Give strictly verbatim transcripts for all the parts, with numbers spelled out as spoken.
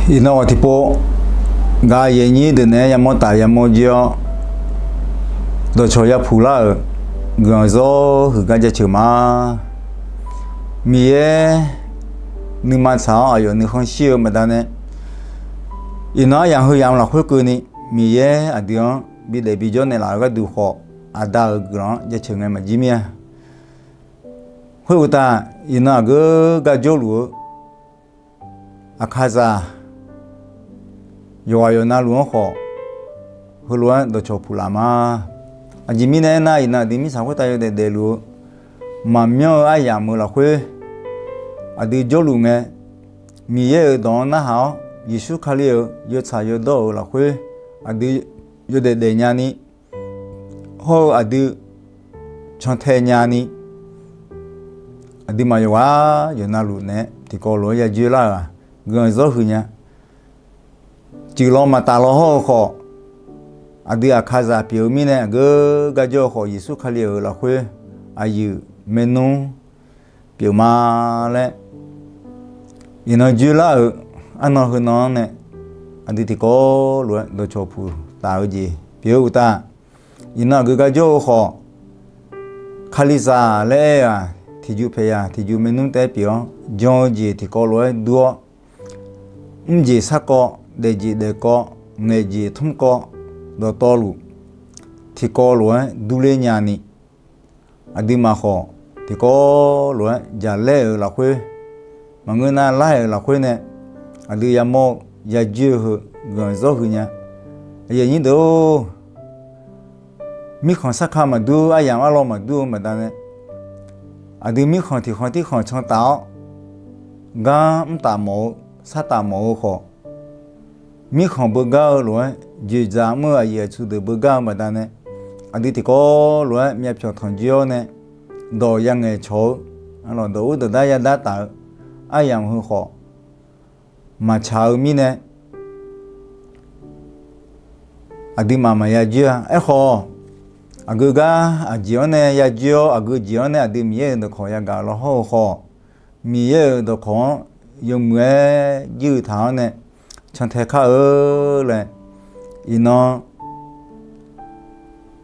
Iqnan ghawq tiqpov, gaq yaeq nyir deuq naeq-aer yamawr taf yamawr jir-awr, dawqcawq yapuq lar-euq guiqlanq zawr huiq gar jaceuq ma. Miqyaer nuima tsaq-awr aqyawf nuikhanr shir-eu baqdanae, iqnan aryamq heu yamq lafkhoer keuvni Miqyaer aqdui-anr bidaef bijawr naeqlaf-eu gharduq khawf, Aqda-euq guiqlanq-anr jaceuq ngae maqjir mir-a. Khoeruqtaf, iqnan aqgeu gar jawrluf-eu Aqkaqzaq yawqghaq yawqnavluf-anr khawf, heulof-aer dawqcawq puq laf ma. Aqjeq mirnae aernar, iqnan aqdui mirtsaq khoertav yawdaef daefluf-eu maqmyanr-eu aryamq-euq lafkhoer aqdui jawrluf ngae, Miqyaer-euq dawq-anr narhaq-awr, Yeqsur Kali-euq yawtsaq yawdawr-euq lafkhoer aqdui yawdaef daefnya ni, hawr-eu aqdui cantae nya ni, aqduimaf yawqghaq yawqnavluf nae tiqkawv lof-aer yajoer lar-euq-aq, guiqlanq zawr huiq nya. Cuiqlaw maqtaf law hawr-eu khawf, aqdui Aqkaqzaq pyeuf-eu mirnae aqgeu gar jawr-eu khawf, Yeqsur Kali-euq lafkhoer aqyuif maernmr pyeuf ma laer, iqnan joerlar-euq arnan heunan-anr nae aqdui tiqkawv lof-aer dawqcawq puq taf-eu jeq pyeuf-eu uqtaf, iqnan aqgeu gar jawr-eu khawf, Kalizaq laer aer-eu-aq, tiqjuq paeqyaq tiqjuq maernmr taef-aer pyeuf-awr, jan-eu jeq tiqkawv lof-aer dur-awr, mrjeq sarkawv, daefjeq daefkawv, ngaeqjeq tmrkawv, dawqtawvluf tiqkawv lof-aer durler nyani, aqduimaf khawf tiqkawv lof-aer jaqlaer-euq lafkhoer, maqngeur nar lar-euq lafkhoer nae aqdui yamawr-eu yajoer-eu heu guiqlanq zawr huiq nya. Aqyuif aqnyir deuq-or, mirkhanq sarkar maqdur, aryamq arlawr maqdur-eu baqdanae, aqdui mirkhanq tiqkhanq tirkhanq can taf-awr, gar mr taf mawf-eu, sar taf mawf-eu khawf, mirkhanq beugar-eu lof-aer, dzoeqdzaq mr-eu aqyuif aqtsu deuq beugar-eu baqdanae, aqdui tiqkawv lof-aer myavpyawq tanqjoer-awr nae, dawq yangaeq cawq-eu, dawq ur dawqdar yadar taf-eu aryamq heu khawf, maqtsaq-eu mirnae, aqduimaf maqya joer-a. Aerkhawf, aqgeu gar aqjeq-anr nae yajoer-awr, aqgeu jeq-anr nae aqdui Miqyaer-euq dawqkawq yagaq law hawr-eu khawf, Miqyaer-euq dawqkawq-anr yawmuiq-aer juir-eu taq-awr nae cantae kar-eu laer, iqnan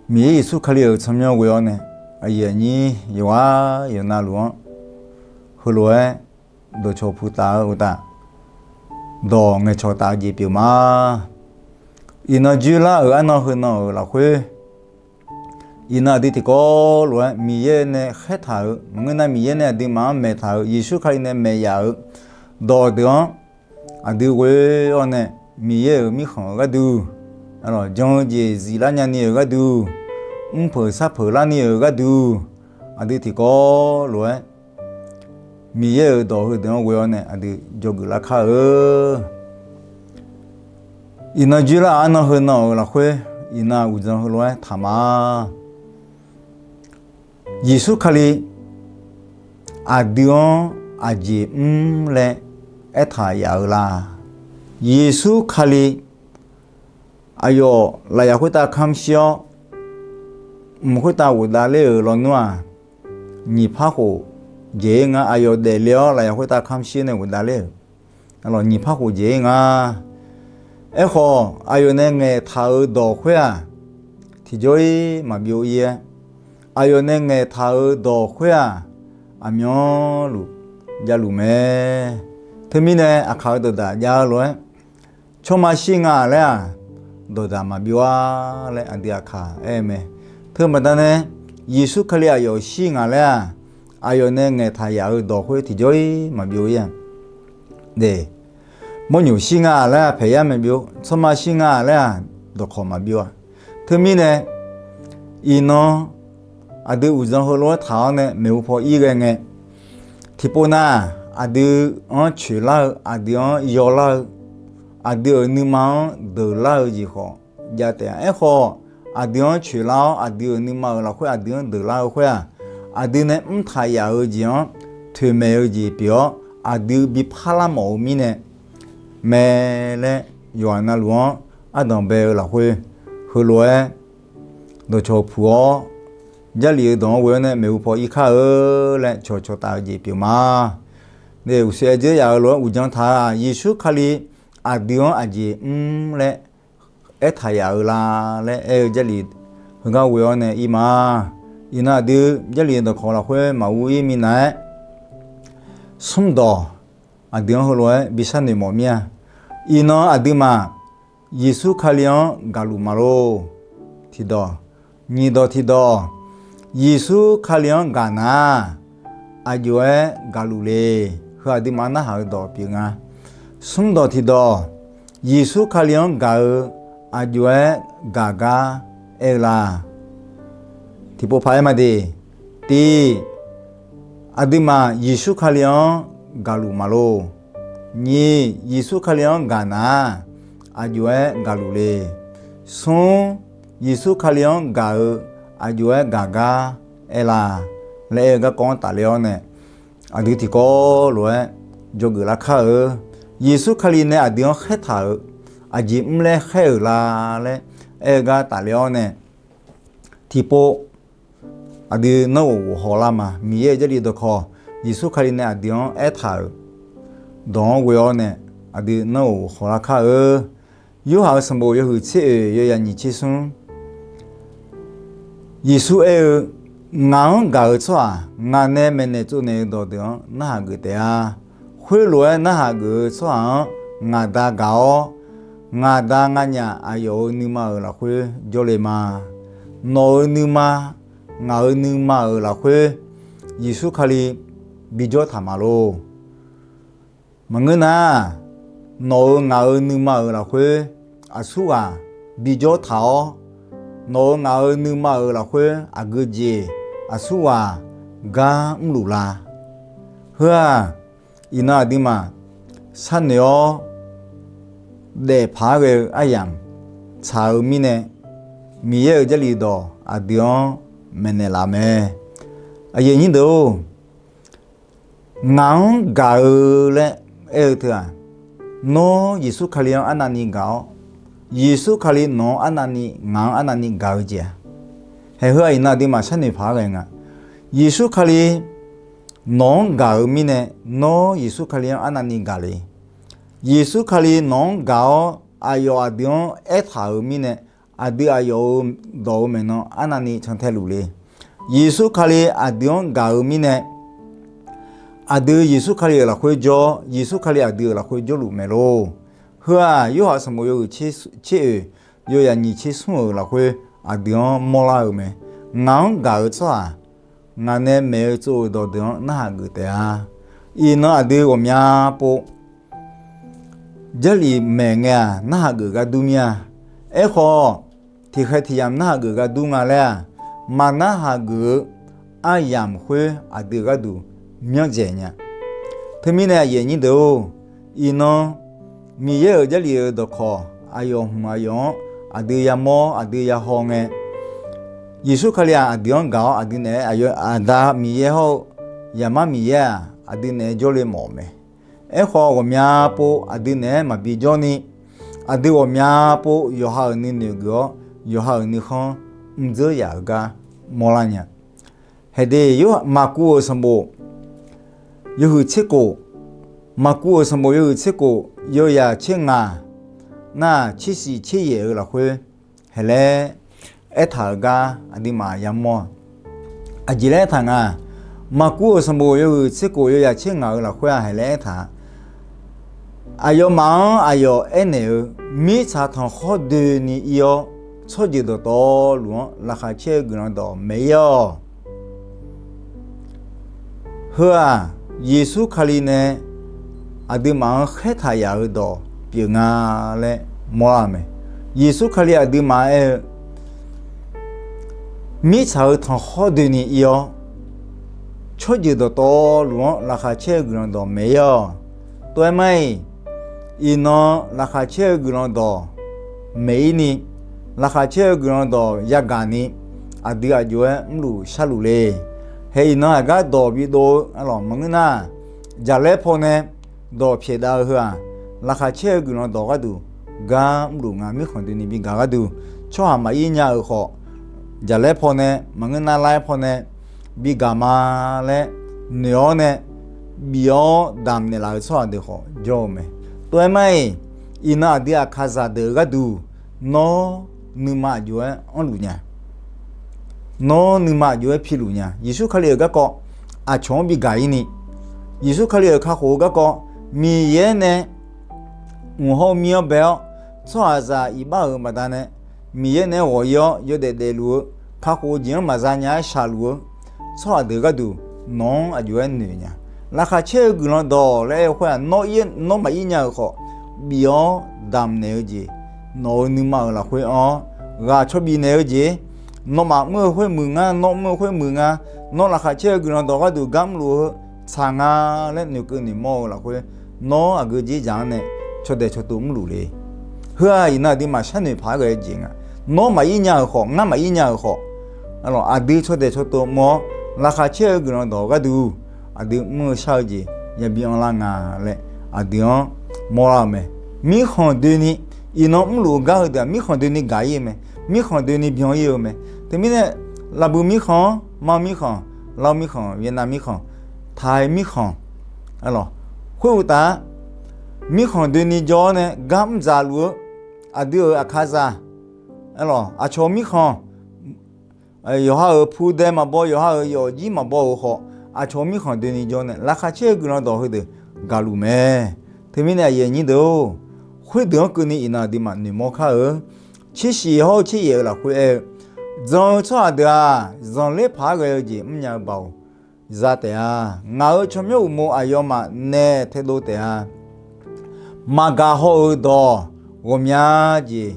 Miqyaer Yeqsur Kali-euq tsawrmyanr ghoe-awr nae, aqyuif aqnyir yawqghaq yawqnavluf-anr heulof-aer dawqcawq puq taf-eu uqtaf, dawq ngaeqcawq taf-eu jeq pyeuf ma. Iqnan joerlar-euq arnan heunan-euq lafkhoer, iqnan aqdui tiqkawv lof-aer Miqyaer nae khaertaq-euq, maqngeur nar Miqyaer nae aqduimaf-anr maeqtaq-euq, Yeqsur Kali nae maeq yaf-euq dawqdeuq-anr aqdui ghoe-awr nae, Miqyaer-euq mirkhanq-euq gharduq, jan-eu jeq ziflar nyani-euq gharduq, mrpeuq sarpeuq larni-euq gharduq, aqdui tiqkawv lof-aer Miqyaer-euq dawq heudeuq-anr ghoe-awr nae aqdui dzawgeuf lar kar-eu. Iqnan joerlar-euq arnan heunan-euq lafkhoer, iqnan uqdzan heulof-aer taq ma. Yeqsur Kali aqdui-anr aqjeq mr laer aertaq yaf-eu la? Yeqsur Kali aqyawf lafyaq khoertav kamr shir-awr, mq khoertav ghofdav ler-euq lawnmr-aq, nyiq par khof jeq-ir nga. Aqyawf daefle-awr lafyaq khoertav kamr shir nae ghofdav ler-euq nyiq par khof jeq-ir nga. Aerkhawf, aqyawf nae ngaeqtaq-euq dawq khoer-aq, tiqjawr-ir maqbyov-ir-aer, aqyawf nae ngaeqtaq-euq dawq khoer-aq, aqmyanluf javluf mae. Teumirnae aqkaq-euq dawqdaq jav-eu lof-aer, tsawrma shir nga laer-aq, dawqdaq maqbyov-a laer aqdui aqkaq aer-eu mae. Teubaqda nae, Yeqsur Kali aqyawf shir nga laer-aq, aqyawf nae ngaeqtaq yaf-euq dawq khoer tiqjawr-ir maqbyov-ir-a. Mawrnyoq shir nga laer-aq paeqyar maqbyov, tsawrma shir nga laer-aq dawqkawq maqbyov-a. Teumirnae, iqnan aqdui uqdzan heulof-aer taq-awr nae maeqhu paw ir ghae ngae, tiqpov nar, aqdui-anr coeqlar-eu, aqdui-anr yawlar-eu, aqdui-euq nuima-anr deuqlar-eu jeq khawf jav taef-a. Aerkhawf, aqdui-anr coeqlar-awr aqdui-euq nuima-euq lafkhoer aqdui-anr deuqlar-eu khoer-aq, aqdui nae mrtaq yaf-eu jeq-anr toeqmaeq-eu jeq pyeuf-awr, aqdui bi parlar mawf-eu mirnae mae laer, yawqghaq navluf-anr ardanq bae-eu lafkhoer, heulof-aer dawqcawq puq-awr, Jarlif-eu dawq-anr ghoe-awr nae maeqhu paw ir kar-eu laer cawqcawq taf-eu jeq pyeuf ma. Uqshoe aer dzeur yaf-euq lof-aer uqdzan taq-aq, Yeqsur Kali aqdui-anr aqjeq mr laer aertaq yaf-eu la laer aer-eu Jarlif heugar ghoe-awr nae ir ma. Iqnan aqdui Jarlif dawqkawq lafkhoer maqur ir minav-aer, smrdawq aqdui-anr heulof-aer bi sharnoeq mawf mir-a. Iqnan aqduimaf Yeqsur Kali-anr gaqluf maqlor. Tiqdawq. Nyiqdawq tiqdawq, Yeqsur Kali-anr gaq nar, aqjox-aer gaqluf le. Heu aqduimaf narhaq-eu dawq pyeuf nga. Smrdawq tiqdawq, Yeqsur Kali-anr gaq-eu aqjox-aer gaq gar aer-eu la? Tiqpov paq-aer ma de. Tiq, aqduimaf Yeqsur Kali-anr gaqluf maqlor. Nyiq, Yeqsur Kali-anr gaq nar, aqjox-aer gaqluf le. Smr, Yeqsur Kali-anr gaq-eu aqjox-aer gaq gar aer la? Laer aer-eu garkawv-anr tafler-awr nae, aqdui tiqkawv lof-aer dzawgeuf lar kar-eu. Yeqsur Kali nae aqdui-anr khaertaq-euq aqjeq mr laer khaer-euq la laer aer-eu gar tafler-awr nae, tiqpov aqdui nanrghof ghof hawlar ma. Miqyaer-euq Jarlif dawqkawq, Yeqsur Kali nae aqdui-anr aertaq-euq dawq-anr ghoe-awr nae, aqdui nanrghof ghof hawlar kar-eu. Yorhaq-euq sanqbof yawhuiq tser oeq, yawyaq nyiq tser smr. Yeqsur aer-eu, Ngaq-anr gaq-eu tsawrhaq, ngaq nae maeqnaeq tsovnaeq-eu dawqdeuq-anr narhaq geuf taef-a. Khoerlof-aer narhaq geuf-eu tsawrhaq-anr ngaq Da gaq-awr, ngaq Da nganyaf aqyawf-euq nuima-euq lafkhoer jawrle ma. Nawq-euq nuima, ngaq-euq nuima-euq lafkhoer Yeqsur Kali bijawr taq maqlor. Maqngeur nar, nawq-euq ngaq-euq nuima-euq lafkhoer aqsurghaq bijawr taq-awr, nawq-euq ngaq-euq nuima-euq lafkhoer aqgeu jeq aqsurghaq gar mrluf la? Heu-aq, iqnan aqduimaf sharnoeq-awr daefpaq-aer ghae-eu aryamq tsaq-eu mirnae, Miqyaer-euq Jarlif dawq aqdui-anr maeqnaeq laf mae. Aqyuif aqnyir deuq-or, ngaq-anr gaq-eu laer aer-eu teu-aq, nawr Yeqsur Kali-anr arnavni gaq-awr, Yeqsur Kali nawq-anr arnavni, ngaq-anr arnavni gaq-eu jeq-aq, haeq heu-aq iqnan aqduimaf sharnoeq paq-aer ghae nga. Yeqsur Kali nawq-anr gaq-eu mirnae, nawr Yeqsur Kali-anr arnavni gaq le. Yeqsur Kali nawq-anr gaq-awr aqyawf aqdui-anr aertaq-euq mirnae, aqdui aqyawf-euq dawq-euq maeqnan arnavni cantae luf le. Yeqsur Kali aqdui-anr gaq-eu mirnae, aqdui Yeqsur Kali-euq lafkhoer jawr, Yeqsur Kali aqdui-euq lafkhoer jawrluf mae lor. Heu-aq, Yorhaq sanqbof yawhuiq tser oeq, yawyaq nyiq tser smr-euq lafkhoer aqdui-anr mawrlar-euq mae. Ngaq-anr gaq-eu tsawrhaq, ngaq nae maeq-eu tsov-euq dawqdeuq-anr narhaq geuf taef-a. Iqnan aqdui ghawqmya pov Jarlif maeq ngae-aq, narhaq geuf ghardur mir-a. Aerkhawf, tiqkhaeq tiqyamq narhaq geuf ghardur nga laer-aq, maqnarhaq geuf-eu aryamq khoer aqdui-euq gharduq myanr dzaeq nya. Teumirnae aqyuif aqnyir deuq-or, iqnan Miqyaer-euq Jarlif-euq dawqkawq aqyawf hmq aqyawf-anr aqdui yamawr aqdui yahaw ngae, Yeqsur Kali-aq aqdui-anr gaq-awr aqdui naeq-aer aqyawf Aqda Miqyaer hawr-eu Zaqmar Miqyaer-aq aqdui naeq-aer jawrle mawf-euq mae. Aerkhawf ghawqmya pov aqdui naeq-aer maqbi jawrni, aqdui ghawqmya pov yawqha-euq nuinoeq geuf-awr yawqha-euq nuikhanr mrdzeur yaf-euq gar mawrlar nya. Haeqde, Maqkuv-euq sanqbof yawhuiq tser kof, Maqkuv-euq sanqbof yawhuiq tser kof, yawyaq tser ngaq nar-aq, tser shif tser yaeq-euq lafkhoer haeq laer aertaq-euq gar aqduimaf yamawr-a. Aqjeq laer aertaq nga, Maqkuv-euq sanqbof yawhuiq tser kof yawyaq tser ngaq-euq lafkhoer-aq haeq laer aertaq-a. Aqyawfmaf-anr aqyawf aernaeq-eu, mirtsaq tanqkhawr doeni ir-awr, tsawrjeuq dawqtawvluf-anr laqkhaq caer-eu guiqlanq dawq maeq-ir-awq. Heu-aq, Yeqsur Kali nae aqduimaf-anr khaertaq yaf-euq dawq pyeuf nga laer mawrlar-eu mae. Yeqsur Kali aqduimaf aer-eu, mirtsaq-euq tanqkhawr doeni ir-awr, tsawrjeuq dawqtawvluf-anr laqkhaq caer-eu guiqlanq dawq maeq-ir-awq. Tov-aer mar-iq, iqnan laqkhaq caer-eu guiqlanq dawq maeq-ir ni, laqkhaq caer-eu guiqlanq dawq yagaq ni, aqdui aqjox-aer mrluf sharluf le. Hae iqnan aqgar dawq bidov-eu arlawq maqngeur nar, jaqlaer pawnae dawq pyaeqdav-eu heu-aq, laqkhaq caer-eu guiqlanq dawq gharduq gar mrluf nga. Mirkhanq doeni bi gaq gharduq, tsawrhaq maqir nya-euq khawf, jaqlaer pawnae maqngeur nar lar-aer pawnae bi gaq ma laer noeq-awr nae bif-awr damq naeqlaf-eu tsawrhaq deuq khawf jawr-eu mae. Tov-aer mar-iq, Iqnan aqdui aqkaqzaq deuq-euq gharduq, nawr nuima aqjox-aer anrluf nya. Nawr nuima aqjox-aer piluf nya. Yeqsur Kali-euq garkawv aqcawq-anr bigaq-ir ni, Yeqsur Kali-euq kakhof-eu garkawv, Miqyaer nae mq hawr-eu mir-anr bae-awr, tsawrhaqzaq iqbax-euq baqdanae, Miqyaer nae-aer ghawq-ir-awr yawdaef daefluf-eu, kakhof-eu jeq-anr maqza nya-aer shaqluf-eu tsawrhaq deuq gharduq, nawq-anr aqjox-aer noeq nya. Laqkhaq caer-eu guiqlanq dawq laer aer-eu khoer-aq, nawr maqir nya-euq khawf, bif-awr damqnaeq-eu jeq, nawq-euq nuima-euq lafkhoer anr-awr ghaq cawbif naeq-eu jeq, nawmaf mr-eu khoer muiq nga, nawr mr-eu khoer muiq nga, nawr laqkhaq caer-eu guiqlanq dawq gharduq gar mrluf-eu tsaq nga laer noeqkeuv noeqmawr-eu lafkhoer, nawr aqgeu dzerdzaq-anr nae cawdaeq cawtov mrluf le. Heu-aq iqnan aqduimaf sharnoeq paq-aer ghae-eu jeq nga. Nawr maqir nya-euq khawf, ngar maqir nya-euq khawf, aqdui cawdaeq cawtov mr-awr, laqkhaq caer-eu guiqlanq dawq gharduq aqdui mr-eu shar-eu jeq yabi anrlar nga laer aqdui-anr mawrlar-eu mae. Mirkhanq doeni, iqnan mrluf-eu gar heudeuq-aq mirkhanq doeni gaq-ir-eu mae. Mirkhanq doeni byan-ir-eu mae. Teumirnae, Laqbuiq mirkhanq-anr, Manr mirkhanq, Lar mirkhanq, Vietnam mirkhanq, Taiq mirkhanq, khoeruqtaf-a, mirkhanq doeni jawr-awr nae gar mr dzaqluf-eu aqdui-euq aqkaqzaq, aqcawq mirkhanq, yawqha-euq pudae maqbaw, yawqha-euq yawfjir maqbaw-euq khawf, aqcawq mirkhanq doeni jawr nae laqkhaq caer-eu guiqlanq dawq heudeuq gaqluf mae. Teumirnae aqyuif aqnyir deuq-or, khoerdeuq-anr keuvni iqnan aqduimaf noeqmawr kar-eu. Tsershif hawr-eu tseryaef-euq lafkhoer aer-eu, jan-eu tsawrhaq deuq-aq, zanqler paq-aer ghae-eu jeq mrnya-eu baoq za taef-a. Ngaq-euq tsawrmyanr uqmov aqyawfmaf naeq taedov taef-a. Maqgaq haw-eu dawq ghawqmya jeq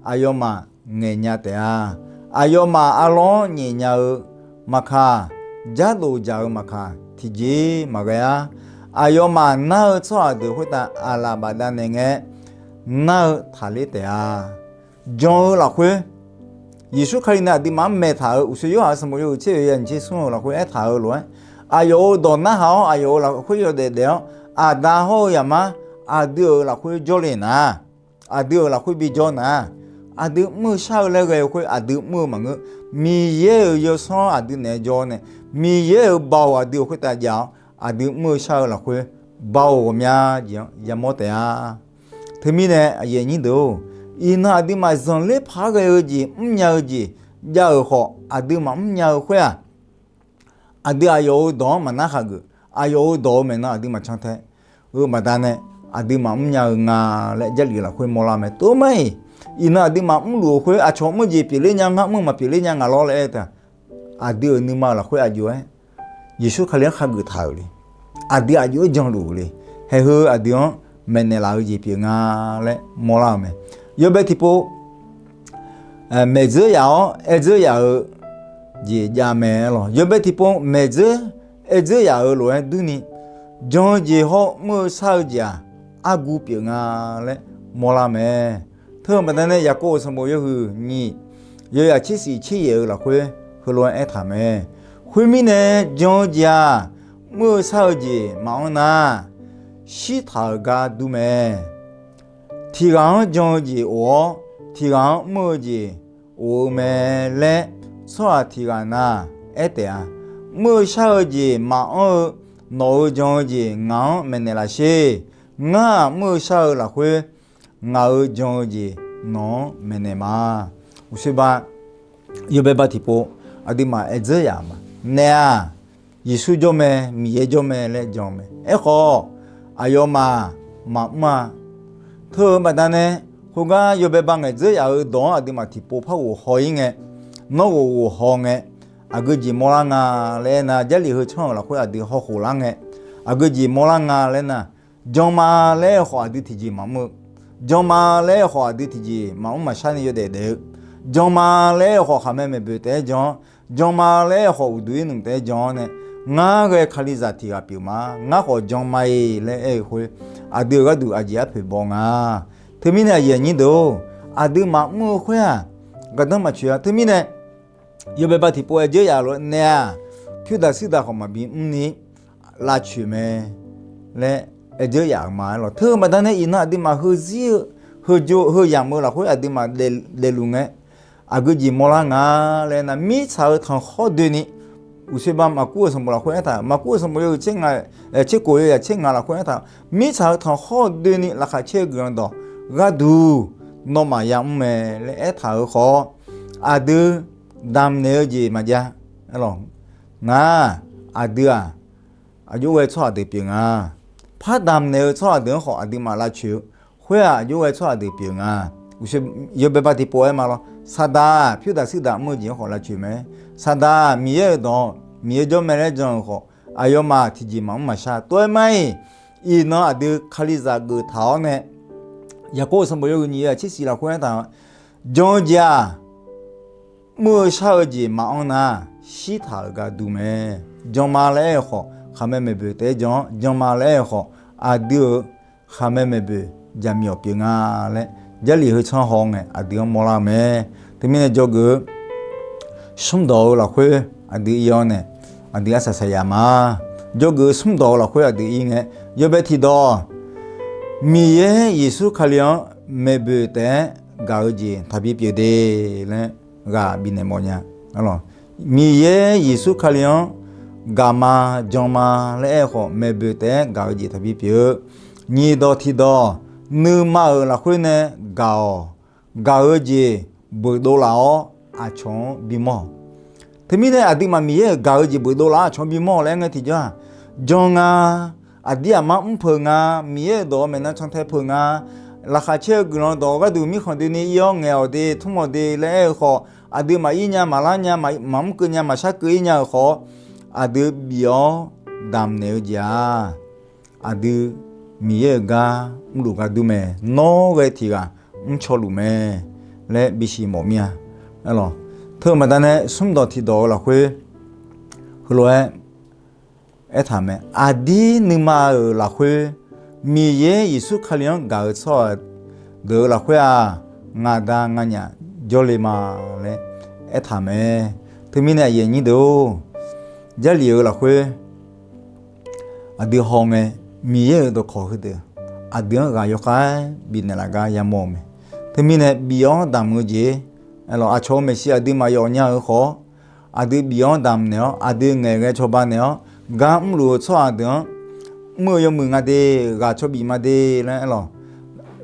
aqyawfmaf ngaeqnya taef-a. Aqyawfmaf arlawr-anr nyaefnya-eu maqkaq, dzardof dzaq-eu maqkaq tiqjeq maqghae-ar. Aqyawfmaf nar-eu tsawrhaq deuq khoertav aqlaf bafdav naeq ngae, nar-eu taqler taef-a. Jan-eu lafkhoer, Yeqsur Kali nae aqduimaf-anr maeqtaq-euq uqshoe Yorhaq sanqbof yawhuiq tser oeq ya nyiq tser smr-eu lafkhoer aertaq-euq lof-aer, aqyawf-euq dawq narhaq-awr, aqyawf-euq lafkhoer yawdaef daef-awr, Aqda hawr-eu Zaqmar aqdui-euq lafkhoer jawrle nar, aqdui-euq lafkhoer bijawr nar, aqdui mr-eu shar-eu laer ghae-eu khoer aqdui mr-eu maqngeur. Miqyaer-euq yawsanr aqdui naeq-aer jawr-awr nae, Miqyaer-euq baoq aqdui-euq khoertav jav-awr, aqdui mr-eu shar-eu lafkhoer baoq ghawqmya jeq-anr yamawr taef-a. Teumirnae aqyuif aqnyir deuq-or, iqnan aqduimaf zanqler paq-aer ghae-eu jeq mrnya-eu jeq jav-euq khawf, aqdui maqmr nya-eu khoer-aq, aqdui aqyawf-euq dawq-anr maqnar hageuf, aqyawf-euq dawq-eu maeqnan aqdui maqcan tae-eu baqdanae, aqdui maqmr nya-eu nga laer Jarlif lafkhoer mawrlar mae. Tov mar-iq, iqnan aqduimaf mrluf-eu khoer aqcawq mr-eu jeq pyeufler nya, ngar mr-eu maqpyeufler nya ngaq lawr laer aer-eu taef, aqdui-euq nuima-euq lafkhoer aqjox-aer Yeqsur Kali-anr khageuf taq-euq le. Aqdui aqjox-aer janluf-euq le. Haeq heu aqdui-anr maeqnaeq laf-eu jeq pyeuf nga laer mawrlar-euq mae. Yawbae tiqpov maeqdzeur yaf-awr aerdzeur yaf-eu jeq jav mae lawq. Yawbae tiqpov maeqdzeur aerdzeur yaf-eu lof-aer durni, jan-eu jeq hawr mr-eu shar-eu jeq-aq, argu pyeuf nga laer mawrlar mae. Teu-eu baqdanae Yaqkov-euq sanqbof yawhuiq nyiq, yawyaq tser shif tser yaef-eu lafkhoer heulof-aer aertaq mae. Khoermirnae, jan-eu jeq-aq, mr-eu shar-eu jeq maqanr nar, shirtaq-euq gar dur mae. Tiq ghaq-anr jan-eu jeq of-awr, tiq ghaq-anr mr-eu jeq of-eu mae laer, tsawrhaq tiq ghaq na aer taef-a. Mr-eu shar-eu jeq maqanr-eu nawq-euq jan-eu jeq ngaq-anr maeqnaeq laf sher. Ngar-aq, mr-eu shar-eu lafkhoer ngaq-euq jan-eu jeq nawq-anr maeqnaeq ma. Uqshoe ba, yawbae ba tiqpov aqduimaf aerdzeur yaf ma. Naef-aq, Yeqsur jawr mae, Miqyaer jawr mae laer jan mae. Aerkhawf, aqyawfmaf maqmr-a. Teu-eu baqdanae, khoergar yawbae ba ngaeqdzeur yaf-euq dawq-anr aqduimaf tiqpov par ghof haw-ir ngae, nawr ghof ghof haw ngae, aqgeu jeq mawrlar nga laer aernar, Jarlif heu tsanr-euq lafkhoer aqdui hawkhof lar ngae, aqgeu jeq mawrlar nga laer nar, jan ma laer-eu khawf aqdui tiqjeq maqmr-eu, jan ma laer-eu khawf aqdui tiqjeq maqmr maqshar ni yawdaef daef-eu, jan ma laer-eu khawf khaqmae maeqboeq taef-aer jan-awr, jan ma laer-eu khawf uqduq-ir nmq taef-aer jan-awr nae, ngar ghae Kalizaq tiq ghaq pyeuf ma, ngar khawf jan ma-iq laer aer-eu khoer, aqdui-euq gharduq aqjeq arpoeq baw nga. Teumirnae aqyuif aqnyir deuq-or, aqdui maqmr-eu khoer-aq, gardanr maqtsoeq-a. Teumirnae, yawbae ba tiqpov aerdzeur yaf lof-aer naef-aq, pyurdaq sirdaq khawf maqbi mrni lavcoeq mae laer aerdzeur yaf-euq ma aer lawq. Teu-eu baqdanae iqnan aqduimaf heuzir-eu, heu yamq-eu lafkhoer aqduimaf daefluf ngae, aqgeu jeq mawrlar nga laer nar, mirtsaq-euq tanqkhawr doeni, uqshoe ba maqkur-euq sanqbof lafkhoer aertaq, maqkur-euq sanqbof yawhuiq tser nga, tser kof yawzaq tser ngaq lafkhoer aertaq, mirtsaq-euq tanqkhawr doeni laqkhaq caer-eu guiqlanq dawq gharduq nawmaf yamr mae laer aertaq-euq khawf, aqdui damqnaeq-eu jeq maqjav. Ngar, aqdui-aq, aqjox ghae tsawrhaq deuq pyeuf nga. Par damqnaeq-eu tsawrhaq deuq-anr khawf aqduimaf lavcoeq-eu, khoer-aq, aqjox ghae tsawrhaq deuq pyeuf nga. Uqshoe yawbae bar tiqpov aer ma lawr. Saqdaq pyur daq suir daq mr-eu jeq-anr khawf lavcoeq mae. Saqdaq Miqyaer-euq dawq, Miqyaer jawr mae laer jan-euq khawf, aqyawfmaf tiqjeq maqmr maqshar. Tov-aer mar-iq, iqnan aqdui Kalizaq geuftaq-awr nae, Yaqkov sanqbof yawhuiq nyiq yawhaq tser shif lafkhoer aertaq-eu, jan-eu jeq-aq, mr-eu shar-eu jeq maqanr nar, shirtaq-euq gar dur mae. Jan ma laer aer-eu khawf, khaqmae maeqboeq taef-aer jan-awr, jan ma laer aer-eu khawf, aqdui-euq khaqmae maeqboeq jaqmyawf pyeuf nga laer, Jarlif heu tsanr haw ngae aqdui-anr mawrlar-eu mae. Teumirnae dzawgeuf-eu smrdawq-eu lafkhoer aqdui ir-awr nae, aqdui arsaq saqyaq ma. Dzawgeuf-eu smrdawq-eu lafkhoer aqdui ir ngae, yawbae tiqdawq, Miqyaer Yeqsur Kali-anr maeqboeq taef-aer gaq-eu jeq taqbi pyeuf de laer ghaq bifnaeq mawf nya. Miqyaer Yeqsur Kali-anr gaq ma, jan ma laer aer-eu khawf, maeqboeq taef-aer gaq-eu jeq taqbi pyeuf-eu. Nyiq dawq tiqdawq, nuima-euq lafkhoer nae gaq-awq. Gaq-eu jeq beuqdov laf-awr aqcawq-anr bimawr-awq. Teumirnae aqduimaf Miqyaer-euq gaq-eu jeq beuqdov laf-awr aqcawq-anr bimawr-awq laer aer ngae tiqjawr-aq, jan nga, aqdir aqmar mr peuq nga, Miqyaer-euq dawq-anr maeqnan cantae peuq nga, laqkhaq caer-eu guiqlanq dawq gharduq mirkhanq doeni ir-awr ngaeq-awq de, tmr-awq de laer aer-eu khawf, aqdui maqir nya, maqlar nya, maqmr keuv nya, maqshar keuv ir nya-euq khawf, aqdui bif-awr damqnaeq-eu jeq-aq, aqdui Miqyaer-euq gar mrluf gar dur mae. Nawr ghae tiq ghaq mrcaw luf mae laer bisiq mawf mir-a. Aerlawq, teu-eu baqdanae smrdawq tiqdawq-eu lafkhoer heulof-aer aertaq mae. Aqdir nuima-euq lafkhoer Miqyaer Yeqsur Kali-anr gaq-eu tsawrhaq deuq-eu lafkhoer-aq, ngaq da nganyaf jawrle ma laer aertaq mae. Teumirnae aqyuif aqnyir deuq-or, Jarlif-eu lafkhoer aqdui haw ngae, Miqyaer-euq dawqkawq heudeuq aqdui-anr ghaq yawkhav-aer bifnaeq laf gar yamawr-eu mae. Teumirnae bif-awr damq-eu jeq, aqcawq-eu maeqshi aqdui maqyawf nya-eu khawf, aqdui bif-awr damqnaeq-awr, aqdui ngaeqghae cawba naeq-awr, gar mrluf-eu tsawrhaq deuq-anr, mr-eu yawmuiq nga de, ghaq cawbif ma de laer aerlawq,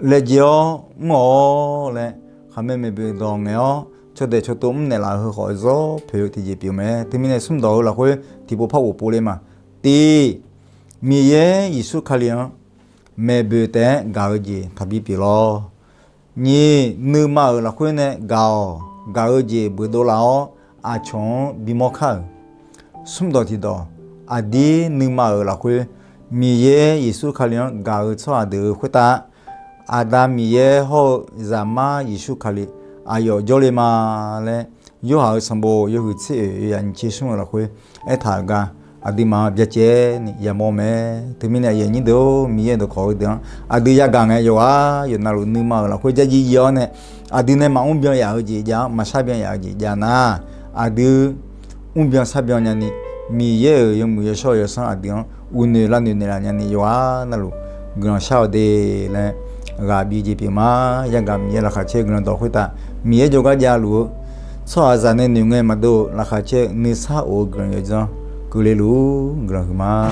laejae-awr mr-awq laer, khaqmae maeqboeq dawq ngaeq-awr, cawdaeq cawtov mrnaeq laf-eu heu khawf zawr poeq-eu tiqjeq pyeuf mae. Teumirnae smrdawq-eu lafkhoer tiqpov par ghof pov le ma. Tiq, Miqyaer Yeqsur Kali-anr maeqboeq taef-aer gaq-eu jeq taqbi pyeuf lawr. Nyiq, nuima-euq lafkhoer nae gaq-awq. Gaq-eu jeq beuqdov laf-awr aqcawq-anr bimawr kar-euq. Smrdawq tiqdawq, aqdir nuima-euq lafkhoer Miqyaer Yeqsur Kali-anr gaq-eu tsawrhaq deuq-eu khoertav, Aqda Miqyaer hawr-eu Zaqmar Yeqsur Kali aqyawf jawrle ma laer, Yorhaq-euq sanqbof yawhuiq tser oeq yawzaq nyiq tser smr-eu lafkhoer aertaq-euq gar, aqduimaf-anr byacaevni yamawr mae. Teumirnae aqyuif aqnyir deuq-or, Miqyaer-euq dawqkawq heudeuq-anr aqdui yagaq ngae, yawqghaq yawqnavluf nuima-euq lafkhoer dzarjir ir-awr nae, aqdui nae maqmr byan yaf-eu jeq jav-anr, maqshar byan yaf-eu jeq jav nar, aqdui mr byan shar byan nyani, Miqyaer-euq yawmuiq yawshawr yawsanr aqdui-anr uqnoeq lavnoeq naeqlaf nyani, yawqghaq navluf guiqlanq shar-awq de laer ghaq bif-eu jeq pyeuf ma. Yagaq Miqyaer laqkhaq caer-eu guiqlanq dawq khoertav, Miqyaer jawrgar javluf-eu tsawrhaqzaq nae noeq ngae maqdov-eu laqkhaq caer-eu nuisar of-eu guiqlanq yawdzanr keuvle luf-ur. Guiqlanq huiqma.